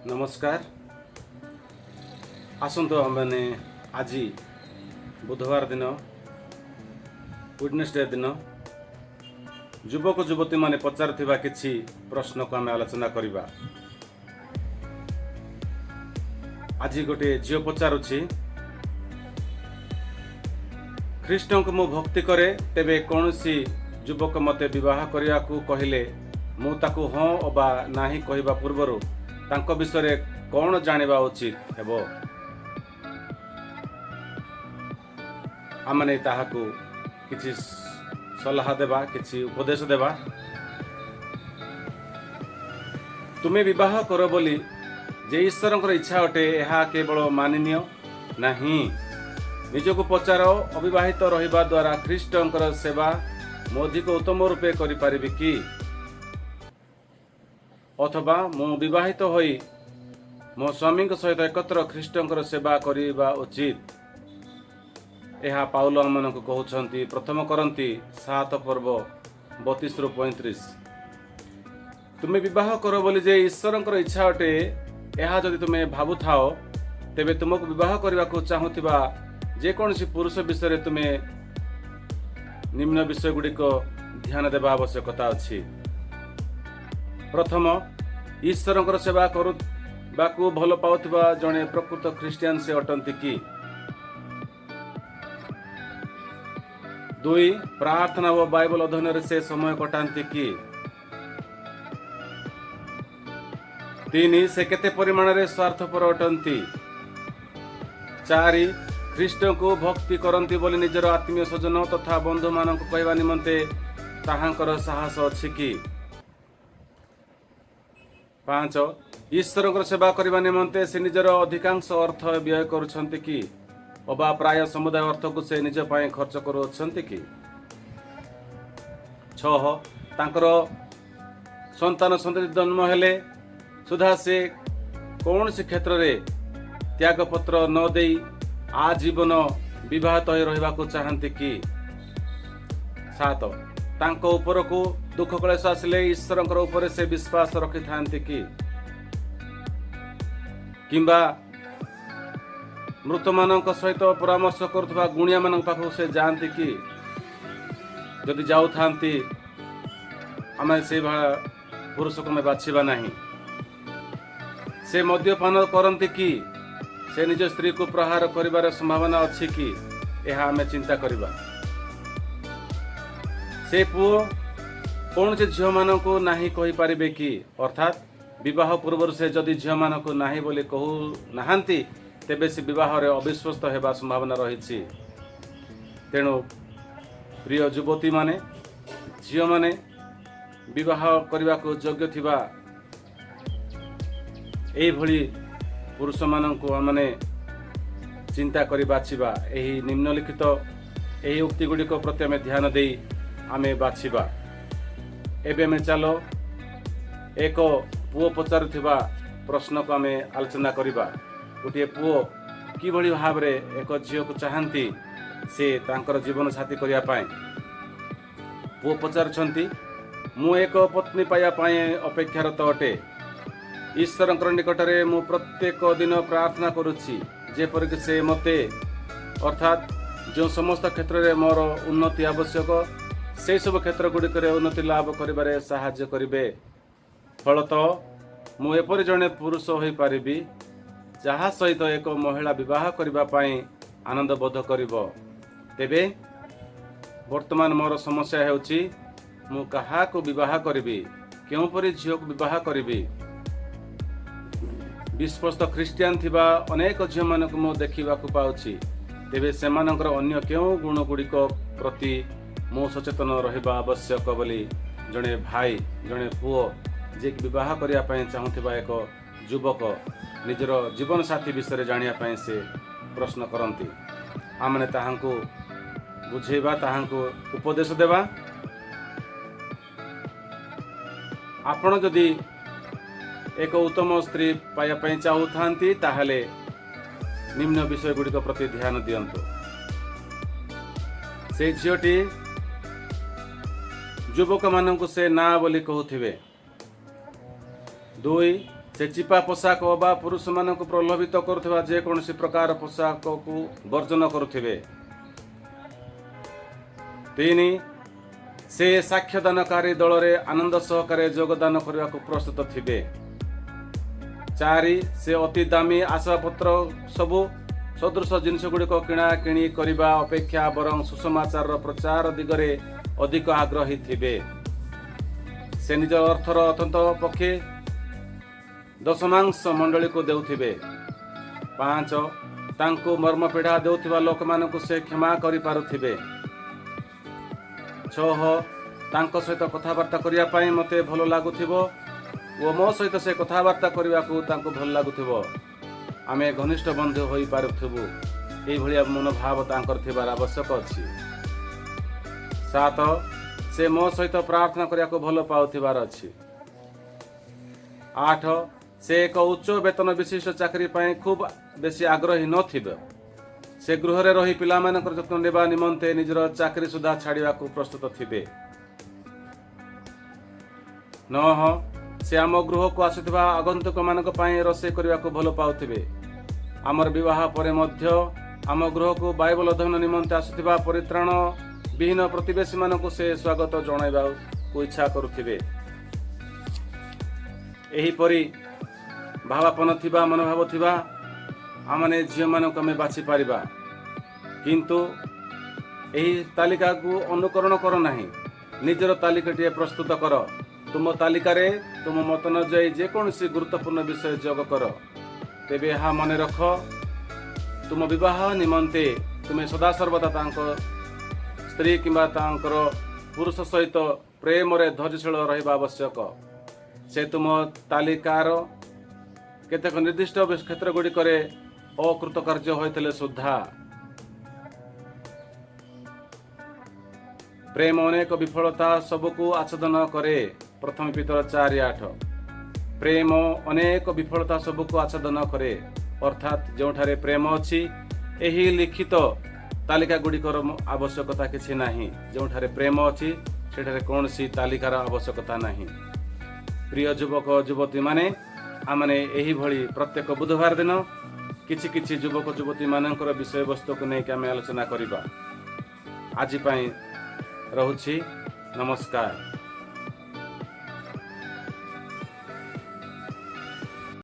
ନମସ୍କାର। ଆସନ୍ତୁ, ଆମେମାନେ ଆଜି ବୁଧବାର ଦିନ, ୱେଡନେସଡେ ଦିନ ଯୁବକ ଯୁବତୀମାନେ ପଚାରୁଥିବା କିଛି ପ୍ରଶ୍ନକୁ ଆମେ ଆଲୋଚନା କରିବା। ଆଜି ଗୋଟିଏ ଝିଅ ପଚାରୁଛି, "ଖ୍ରୀଷ୍ଟଙ୍କୁ ମୁଁ ଭକ୍ତି କରେ। ତେବେ କୌଣସି ଯୁବକ ମୋତେ ବିବାହ କରିବାକୁ କହିଲେ ମୁଁ ତାକୁ ହଁ ଅବା ନାହିଁ କହିବା ପୂର୍ବରୁ ତାଙ୍କ ବିଷୟରେ କ'ଣ ଜାଣିବା ଉଚିତ ହେବ?" ଆମମାନେ ତାହାକୁ କିଛି ସଲାହ ଦେବା, କିଛି ଉପଦେଶ ଦେବା। ତୁମେ ବିବାହ କର ବୋଲି ଯେ ଈଶ୍ୱରଙ୍କର ଇଚ୍ଛା ଅଟେ, ଏହା କେବଳ ମାନିନିଅ ନାହିଁ। ନିଜକୁ ପଚାର, ଅବିବାହିତ ରହିବା ଦ୍ୱାରା ଖ୍ରୀଷ୍ଟଙ୍କର ସେବା ମୁଁ ଅଧିକ ଉତ୍ତମ ରୂପେ କରିପାରିବି କି, ଅଥବା ମୁଁ ବିବାହିତ ହୋଇ ମୋ ସ୍ୱାମୀଙ୍କ ସହିତ ଏକତ୍ର ଖ୍ରୀଷ୍ଟଙ୍କର ସେବା କରିବା ଉଚିତ? ଏହା ପାଉଲ ଆମମାନଙ୍କୁ କହୁଛନ୍ତି ପ୍ରଥମ କରିନ୍ଥୀ 7 ପର୍ବ 32ରୁ 35। ତୁମେ ବିବାହ କର ବୋଲି ଯେ ଈଶ୍ୱରଙ୍କର ଇଚ୍ଛା ଅଟେ, ଏହା ଯଦି ତୁମେ ଭାବୁଥାଅ, ତେବେ ତୁମକୁ ବିବାହ କରିବାକୁ ଚାହୁଁଥିବା ଯେକୌଣସି ପୁରୁଷ ବିଷୟରେ ତୁମେ ନିମ୍ନ ବିଷୟ ଗୁଡ଼ିକ ଧ୍ୟାନ ଦେବା ଆବଶ୍ୟକତା ଅଛି। ପ୍ରଥମ, ଈଶ୍ୱରଙ୍କର ସେବା କରିବାକୁ ଭଲ ପାଉଥିବା ଜଣେ ପ୍ରକୃତ ଖ୍ରୀଷ୍ଟିଆନ ସେ ଅଟନ୍ତି କି? ଦୁଇ, ପ୍ରାର୍ଥନା ଓ ବାଇବଲ ଅଧ୍ୟୟନରେ ସେ ସମୟ କଟାନ୍ତି କି? ତିନି, ସେ କେତେ ପରିମାଣରେ ସ୍ୱାର୍ଥପର ଅଟନ୍ତି? ଚାରି, ଖ୍ରୀଷ୍ଟଙ୍କୁ ଭକ୍ତି କରନ୍ତି ବୋଲି ନିଜର ଆତ୍ମୀୟ ସ୍ୱଜନ ତଥା ବନ୍ଧୁମାନଙ୍କୁ କହିବା ନିମନ୍ତେ ତାହାଙ୍କର ସାହସ ଅଛି କି? ପାଞ୍ଚ, ଈଶ୍ୱରଙ୍କର ସେବା କରିବା ନିମନ୍ତେ ସେ ନିଜର ଅଧିକାଂଶ ଅର୍ଥ ବ୍ୟୟ କରୁଛନ୍ତି କି, ଅବା ପ୍ରାୟ ସମୁଦାୟ ଅର୍ଥକୁ ସେ ନିଜ ପାଇଁ ଖର୍ଚ୍ଚ କରୁଅଛନ୍ତି କି? ଛଅ, ତାଙ୍କର ସନ୍ତାନ ସନ୍ତତି ଜନ୍ମ ହେଲେ ସୁଦ୍ଧା ସେ କୌଣସି କ୍ଷେତ୍ରରେ ତ୍ୟାଗପତ୍ର ନ ଦେଇ ଆଜୀବନ ବିବାହିତ ହୋଇ ରହିବାକୁ ଚାହାନ୍ତି କି? ସାତ, ତାଙ୍କ ଉପରକୁ ଦୁଃଖ କ୍ଲେଶ ଆସିଲେ ଈଶ୍ୱରଙ୍କର ଉପରେ ସେ ବିଶ୍ୱାସ ରଖିଥାନ୍ତି କି, କିମ୍ବା ମୃତମାନଙ୍କ ସହିତ ପରାମର୍ଶ କରୁଥିବା ଗୁଣିଆମାନଙ୍କ ପାଖକୁ ସେ ଯାଆନ୍ତି କି? ଯଦି ଯାଉଥାନ୍ତି, ଆମେ ସେଇଭଳିଆ ପୁରୁଷକୁ ଆମେ ବାଛିବା ନାହିଁ। ସେ ମଦ୍ୟପାନ କରନ୍ତି କି? ସେ ନିଜ ସ୍ତ୍ରୀକୁ ପ୍ରହାର କରିବାର ସମ୍ଭାବନା ଅଛି କି? ଏହା ଆମେ ଚିନ୍ତା କରିବା। ସେ ପୁଅ କୌଣସି ଝିଅମାନଙ୍କୁ ନାହିଁ କହିପାରିବେ କି? ଅର୍ଥାତ୍ ବିବାହ ପୂର୍ବରୁ ସେ ଯଦି ଝିଅମାନଙ୍କୁ ନାହିଁ ବୋଲି କହୁନାହାନ୍ତି, ତେବେ ସେ ବିବାହରେ ଅବିଶ୍ୱସ୍ତ ହେବା ସମ୍ଭାବନା ରହିଛି। ତେଣୁ ପ୍ରିୟ ଯୁବତୀମାନେ, ଝିଅମାନେ, ବିବାହ କରିବାକୁ ଯୋଗ୍ୟ ଥିବା ଏଇଭଳି ପୁରୁଷମାନଙ୍କୁ ଆମମାନେ ଚିନ୍ତା କରି ବାଛିବା। ଏହି ନିମ୍ନଲିଖିତ ଏହି ଉକ୍ତି ଗୁଡ଼ିକ ପ୍ରତି ଆମେ ଧ୍ୟାନ ଦେଇ ଆମେ ବାଛିବା। ଏବେ ଆମେ ଚାଲ, ଏକ ପୁଅ ପଚାରୁଥିବା ପ୍ରଶ୍ନକୁ ଆମେ ଆଲୋଚନା କରିବା। ଗୋଟିଏ ପୁଅ କିଭଳି ଭାବରେ ଏକ ଝିଅକୁ ଚାହାନ୍ତି ସେ ତାଙ୍କର ଜୀବନ ସାଥୀ କରିବା ପାଇଁ। ପୁଅ ପଚାରୁଛନ୍ତି, "ମୁଁ ଏକ ପତ୍ନୀ ପାଇବା ପାଇଁ ଅପେକ୍ଷାରତ ଅଟେ। ଈଶ୍ୱରଙ୍କର ନିକଟରେ ମୁଁ ପ୍ରତ୍ୟେକ ଦିନ ପ୍ରାର୍ଥନା କରୁଛି, ଯେପରିକି ସେ ମୋତେ, ଅର୍ଥାତ୍ ଯେଉଁ ସମସ୍ତ କ୍ଷେତ୍ରରେ ମୋର ଉନ୍ନତି ଆବଶ୍ୟକ, ସେହିସବୁ କ୍ଷେତ୍ର ଗୁଡ଼ିକରେ ଉନ୍ନତି ଲାଭ କରିବାରେ ସାହାଯ୍ୟ କରିବେ। ଫଳତଃ ମୁଁ ଏପରି ଜଣେ ପୁରୁଷ ହୋଇପାରିବି, ଯାହା ସହିତ ଏକ ମହିଳା ବିବାହ କରିବା ପାଇଁ ଆନନ୍ଦ ବୋଧ କରିବ। ତେବେ ବର୍ତ୍ତମାନ ମୋର ସମସ୍ୟା ହେଉଛି, ମୁଁ କାହାକୁ ବିବାହ କରିବି? କେଉଁପରି ଝିଅକୁ ବିବାହ କରିବି? ବିଶ୍ୱସ୍ତ ଖ୍ରୀଷ୍ଟିଆନ ଥିବା ଅନେକ ଝିଅମାନଙ୍କୁ ମୁଁ ଦେଖିବାକୁ ପାଉଛି। ତେବେ ସେମାନଙ୍କର ଅନ୍ୟ କେଉଁ ଗୁଣ ଗୁଡ଼ିକ ପ୍ରତି ମୁଁ ସଚେତନ ରହିବା ଆବଶ୍ୟକ?" ବୋଲି ଜଣେ ଭାଇ, ଜଣେ ପୁଅ, ଯିଏକି ବିବାହ କରିବା ପାଇଁ ଚାହୁଁଥିବା ଏକ ଯୁବକ, ନିଜର ଜୀବନସାଥୀ ବିଷୟରେ ଜାଣିବା ପାଇଁ ସେ ପ୍ରଶ୍ନ କରନ୍ତି। ଆମମାନେ ତାହାଙ୍କୁ ବୁଝେଇବା, ତାହାଙ୍କୁ ଉପଦେଶ ଦେବା। ଆପଣ ଯଦି ଏକ ଉତ୍ତମ ସ୍ତ୍ରୀ ପାଇବା ପାଇଁ ଚାହୁଁଥାନ୍ତି, ତାହେଲେ ନିମ୍ନ ବିଷୟ ଗୁଡ଼ିକ ପ୍ରତି ଧ୍ୟାନ ଦିଅନ୍ତୁ। ସେଇ ଝିଅଟି ଯୁବକମାନଙ୍କୁ ସେ ନା ବୋଲି କହୁଥିବେ। ଦୁଇ, ସେ ଚିପା ପୋଷାକ ବା ପୁରୁଷମାନଙ୍କୁ ପ୍ରଲୋଭିତ କରୁଥିବା ଯେକୌଣସି ପ୍ରକାର ପୋଷାକକୁ ବର୍ଜନ କରୁଥିବେ। 3, ସେ ସାକ୍ଷ୍ୟଦାନକାରୀ ଦଳରେ ଆନନ୍ଦ ସହକାରେ ଯୋଗଦାନ କରିବାକୁ ପ୍ରସ୍ତୁତ ଥିବେ। 4, ସେ ଅତି ଦାମୀ ଆସବାବପତ୍ର ସବୁ ସଦୃଶ ଜିନିଷ ଗୁଡ଼ିକ କିଣା କିଣି କରିବା ଅପେକ୍ଷା ବରଂ ସୁସମାଚାରର ପ୍ରଚାର ଦିଗରେ ଅଧିକ ଆଗ୍ରହୀ ଥିବେ। ସେ ନିଜ ଅର୍ଥର ଅନ୍ତତଃ ପକ୍ଷେ ଦଶମାଂଶ ମଣ୍ଡଳୀକୁ ଦେଉଥିବେ। 5, ତାଙ୍କୁ ମର୍ମପୀଡ଼ା ଦେଉଥିବା ଲୋକମାନଙ୍କୁ ସେ କ୍ଷମା କରିପାରୁଥିବେ। 6, ତାଙ୍କ ସହିତ କଥାବାର୍ତ୍ତା କରିବା ପାଇଁ ମୋତେ ଭଲ ଲାଗୁଥିବ ଓ ମୋ ସହିତ ସେ କଥାବାର୍ତ୍ତା କରିବାକୁ ତାଙ୍କୁ ଭଲ ଲାଗୁଥିବ। ଆମେ ଘନିଷ୍ଠ ବନ୍ଧୁ ହୋଇପାରୁଥିବୁ। ଏଇଭଳିଆ ମନୋଭାବ ତାଙ୍କର ଥିବାର ଆବଶ୍ୟକ ଅଛି। 7, ସେ ମୋ ସହିତ ପ୍ରାର୍ଥନା କରିବାକୁ ଭଲ ପାଉଥିବାର ଅଛି। 8, ସେ ଏକ ଉଚ୍ଚ ବେତନ ବିଶିଷ୍ଟ ଚାକିରି ପାଇଁ ଖୁବ୍ ବେଶୀ ଆଗ୍ରହୀ ନଥିବ। ସେ ଗୃହରେ ରହି ପିଲାମାନଙ୍କର ଯତ୍ନ ନେବା ନିମନ୍ତେ ନିଜର ଚାକିରି ସୁଦ୍ଧା ଛାଡ଼ିବାକୁ ପ୍ରସ୍ତୁତ ଥିବେ। 9, ସେ ଆମ ଗୃହକୁ ଆସୁଥିବା ଆଗନ୍ତୁକମାନଙ୍କ ପାଇଁ ରୋଷେଇ କରିବାକୁ ଭଲ ପାଉଥିବେ। ଆମର ବିବାହ ପରେ ମଧ୍ୟ ଆମ ଗୃହକୁ ବାଇବଲ ଅଧ୍ୟୟନ ନିମନ୍ତେ ଆସୁଥିବା ପରିତ୍ରାଣ ବିହୀନ ପ୍ରତିବେଶୀମାନଙ୍କୁ ସେ ସ୍ୱାଗତ ଜଣାଇବାକୁ ଇଚ୍ଛା କରୁଥିବେ। ଏହିପରି ଭାବାପନ୍ନ ଥିବା, ମନୋଭାବ ଥିବା ଆମମାନେ ଝିଅମାନଙ୍କୁ ଆମେ ବାଛିପାରିବା। କିନ୍ତୁ ଏହି ତାଲିକାକୁ ଅନୁକରଣ କର ନାହିଁ। ନିଜର ତାଲିକାଟିଏ ପ୍ରସ୍ତୁତ କର। ତୁମ ତାଲିକାରେ ତୁମ ମତ ଅନୁଯାୟୀ ଯେକୌଣସି ଗୁରୁତ୍ୱପୂର୍ଣ୍ଣ ବିଷୟ ଯୋଗ କର। ତେବେ ଏହା ମନେ ରଖ, ତୁମ ବିବାହ ନିମନ୍ତେ ତୁମେ ସଦାସର୍ବଦା ତାଙ୍କ ସ୍ତ୍ରୀ କିମ୍ବା ତାଙ୍କର ପୁରୁଷ ସହିତ ପ୍ରେମରେ ଧୈର୍ଯ୍ୟଶୀଳ ରହିବା ଆବଶ୍ୟକ। ସେ ତୁମ ତାଲିକାର କେତେକ ନିର୍ଦ୍ଦିଷ୍ଟ କ୍ଷେତ୍ର ଗୁଡ଼ିକରେ ଅକୃତକାର୍ଯ୍ୟ ହୋଇଥିଲେ ସୁଦ୍ଧା। ପ୍ରେମ ଅନେକ ବିଫଳତା ସବୁକୁ ଆଚ୍ଛାଦନ କରେ। ପ୍ରଥମ ପିତର 4:8। ପ୍ରେମ ଅନେକ ବିଫଳତା ସବୁକୁ ଆଚ୍ଛାଦନ କରେ। ଅର୍ଥାତ୍ ଯେଉଁଠାରେ ପ୍ରେମ ଅଛି, ଏହି ଲିଖିତ ତାଲିକା ଗୁଡ଼ିକର ଆବଶ୍ୟକତା କିଛି ନାହିଁ। ଯେଉଁଠାରେ ପ୍ରେମ ଅଛି, ସେଠାରେ କୌଣସି ତାଲିକାର ଆବଶ୍ୟକତା ନାହିଁ। ପ୍ରିୟ ଯୁବକ ଯୁବତୀମାନେ, ଆମମାନେ ଏହିଭଳି ପ୍ରତ୍ୟେକ ବୁଧବାର ଦିନ କିଛି କିଛି ଯୁବକ ଯୁବତୀମାନଙ୍କର ବିଷୟବସ୍ତୁକୁ ନେଇକି ଆମେ ଆଲୋଚନା କରିବା। ଆଜି ପାଇଁ ରହୁଛି। ନମସ୍କାର।